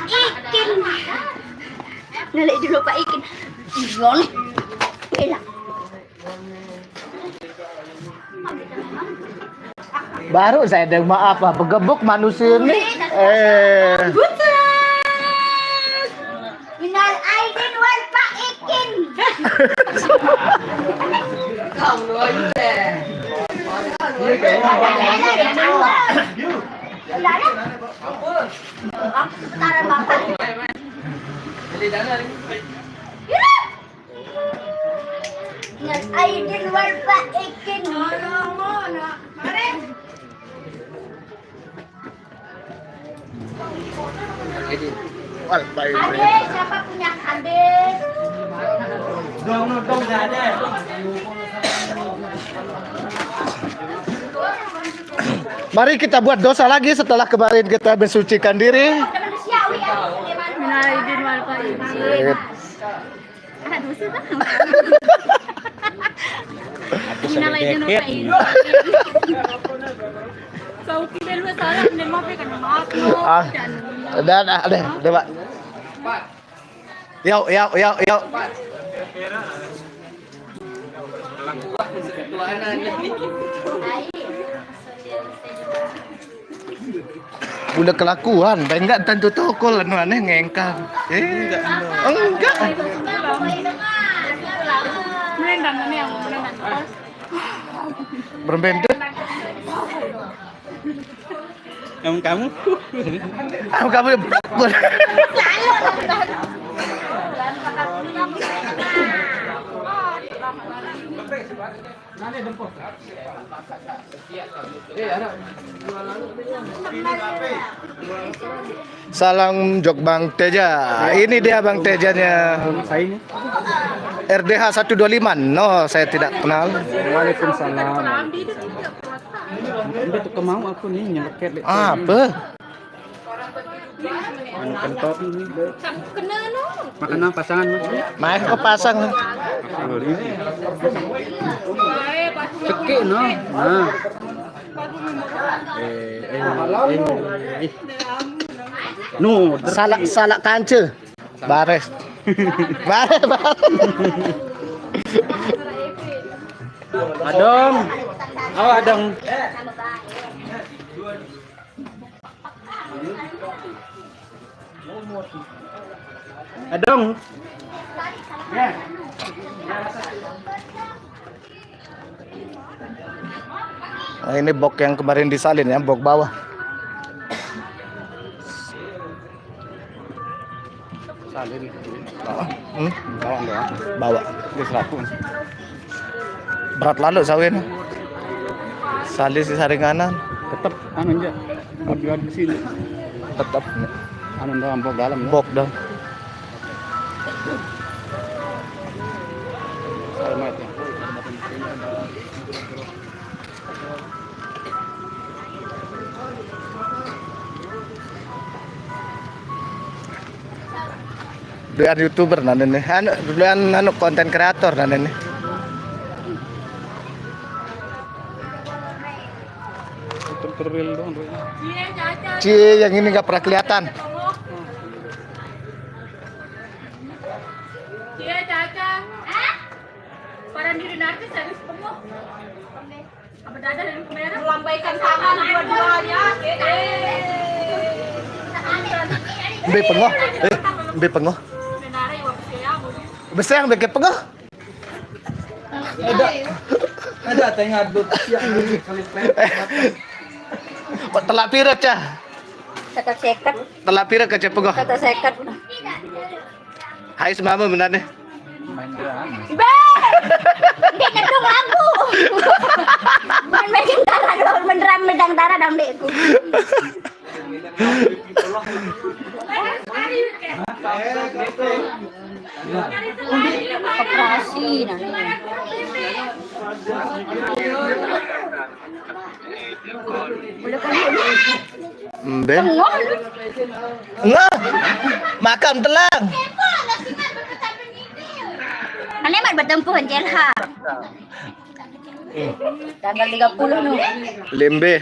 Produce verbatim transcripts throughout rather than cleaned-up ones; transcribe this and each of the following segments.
Ikin. Nalik dulu Pak Ikin. Iya nih. Enak. Baru saya ada maaf apa gebuk manusia nih. Eh. Bukan. Minal aidin wal faizin. Minal aidin wal faizin. Wal faizin. Ade, siapa punya ade? Dong, dong, nggak ada. Mari kita buat dosa lagi setelah kemarin kita mensucikan diri. Minal aidin wal faizin. Aduh, susah. Minal aidin wal faizin. Kau kira lu salah, minta maaf ya, kan? Maaf, no. Ah, dan, ah, deh, deh, Pak. Yuk, yuk, yuk, yuk. Udah kelakuan, enggak tentu tokol anu aneh ngengkang. Eh, enggak. Enggak. Melendang, ini yang melendang. Berbentuk. Kamu, kamu. Kamu, kamu. Salam jok Bang Teja. Ini dia Bang Tejanya. Saya ini. R D H satu dua lima. No, saya tidak kenal. Waalaikumsalam. Udah tuh, kemau aku nih nyeleket deh. Apa? Anu kentut ini, deh. Kena no. Makan apa pasangan, Mas? Mas, kok pasang? Cekik no. Nah. Eh, eh, eh, eh. No, salah, salah kance. Bares. Bares, bares. Adong. Awa, adong. Adong. Nah, ini bok yang kemarin disalin ya, bok bawah. Salin. Hmm? Bawang doang. Bawa. Di seratus. Berat lalu sawin. Salis di saringanan. Tetep anu aja. Mau jual di sini. Tetep. Anu doang, bok dalam, ya? Bok dong. Alamat, ya. Duluan YouTuber nah ini. Anu, duluan anu konten kreator nah ini. Tutorial doang, Bro. Cie, yang ini nggak pernah kelihatan. Cie, Caca. Pada diri nanti serius penuh. Melambaikan tangan dua-duanya. Mbe pengoh. Eh, mbe pengoh. Bese yang bikin pengoh. Ada. Ada tengah dut siang dulu kali. Kok telak pira, Cah? Seket seket. Telak pira, Cah, pengoh? Seket seket. Hai, semama benar nih. Main drum. Be! Dia kedung aku. Main megang darah doang, beneran megang darah dong, dekku. Operasi, nah. Boleh kali ini. Mbe. Tengok. Ngah. Makam telang. Ane mat bertempuh, Angelha. Tanggal tiga puluh no. Lembe.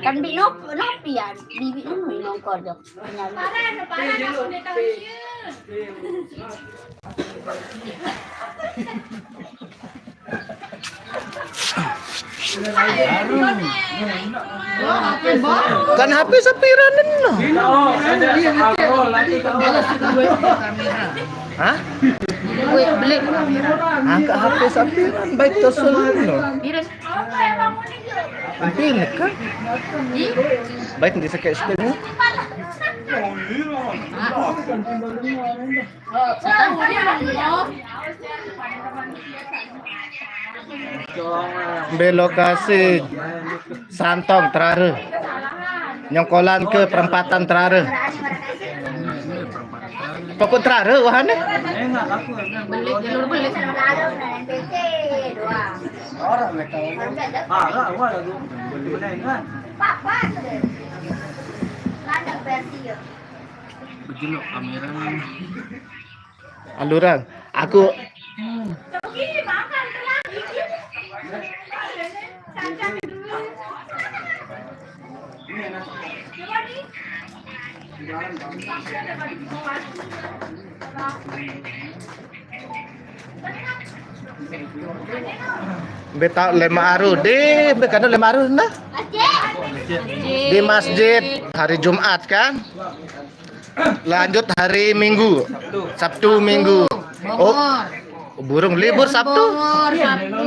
Kan bi no, no pian, bibi no nongkol jo. Kan H P Sapiran no. Hah? Angkat H P Sapiran, baik tosul no. Pilih kan? Baik di sekek sekek. Be lokasi Santong terare. Nyongkolan ke perempatan terare. Pokok terare wahane. Belik, jalur belik. Bejelo kamera. Alurang. Aku Beta lema aru deh, be kanu lema aru nah. Di masjid hari Jumat kan. Lanjut hari Minggu, Sabtu Minggu. Oh, burung libur Sabtu. Bogor, Sabtu.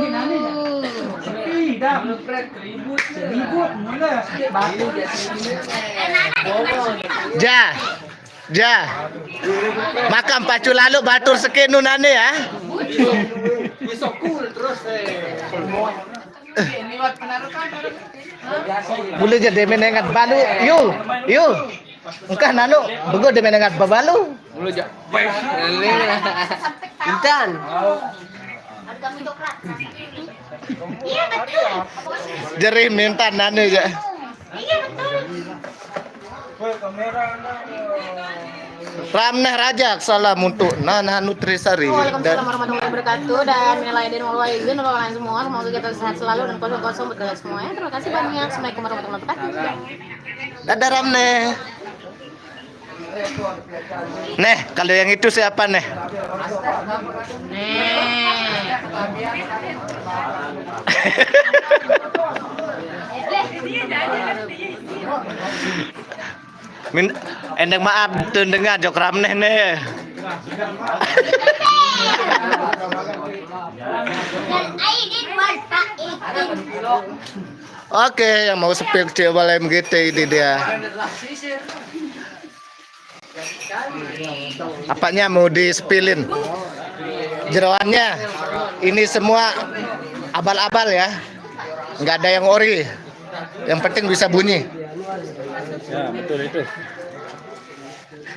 Ja, ja. Makam pacu lalu batur sekenu nane ya. Boleh jadi menengat balu. Yu, yu. Engkah nanu bego de menengat babalu. Mulu ja. Intan. Jerih minta nanu ja. Ramneh Rajak, salam untuk Nana Nutrisari. Waalaikumsalam warahmatullahi wabarakatuh dan minal aidin wal faizin untuk kalian semua. Semoga kita sehat selalu dan kosong-kosong buat kalian semua ya. Terima kasih banyak. Assalamualaikum warahmatullahi wabarakatuh. Dadah Ramneh. Neh, kalau yang itu siapa neh? Neh. Min, endeng maaf tuh dengar jok Ramneh neh. Oke, yang mau spill coba M G T ini dia. Apanya mau di-spillin? Jeroannya. Ini semua abal-abal ya. Nggak ada yang ori. Yang penting bisa bunyi. Ya, betul itu.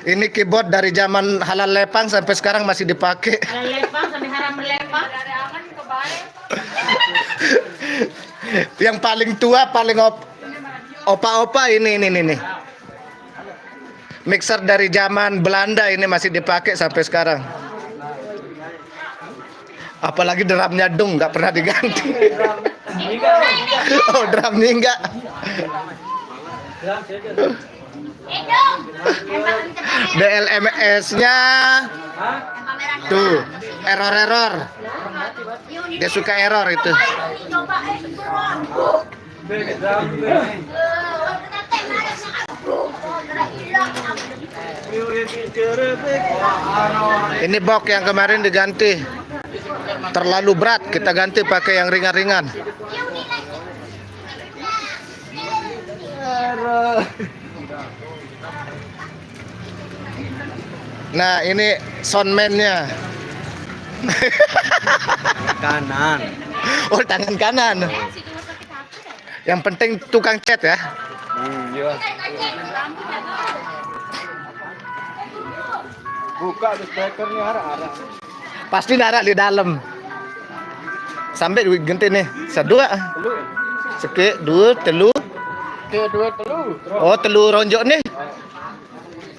Ini keyboard dari zaman halal lepang sampai sekarang masih dipakai. Halal lepang sampai haram berlepang. Yang paling tua, paling op- opa-opa ini, ini, ini, nih. Mixer dari zaman Belanda ini masih dipakai sampai sekarang. Apalagi drumnya dong, nggak pernah diganti. Oh, drumnya enggak. D L M S-nya tuh error-error. Dia suka error itu. Ini box yang kemarin diganti. Terlalu berat, kita ganti pakai yang ringan-ringan. Nah, ini soundman-nya. Kanan. Oh, tangan kanan. Yang penting tukang cat ya. Hmm, iya. Buka di speakernya, arah-arah. Pasti narak di dalam. Sampai duit genti nih. Sedua. Telu. Seke, dua, telu. Seke, dua, telu. Oh, telu ronjok nih.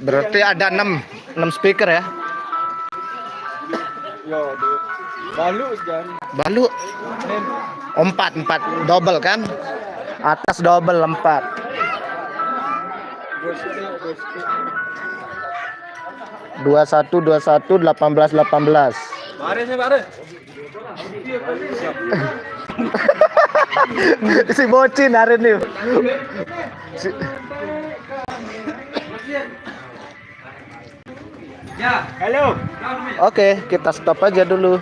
Berarti ada enam, enam speaker ya. Yo, dua. Balu kan. Balu. Nih. Empat, empat double kan? Atas double empat. Dua satu, dua satu, delapan belas, delapan belas. Baris nih, baris. Si bocin hari ini. Si- Oke, kita stop aja dulu.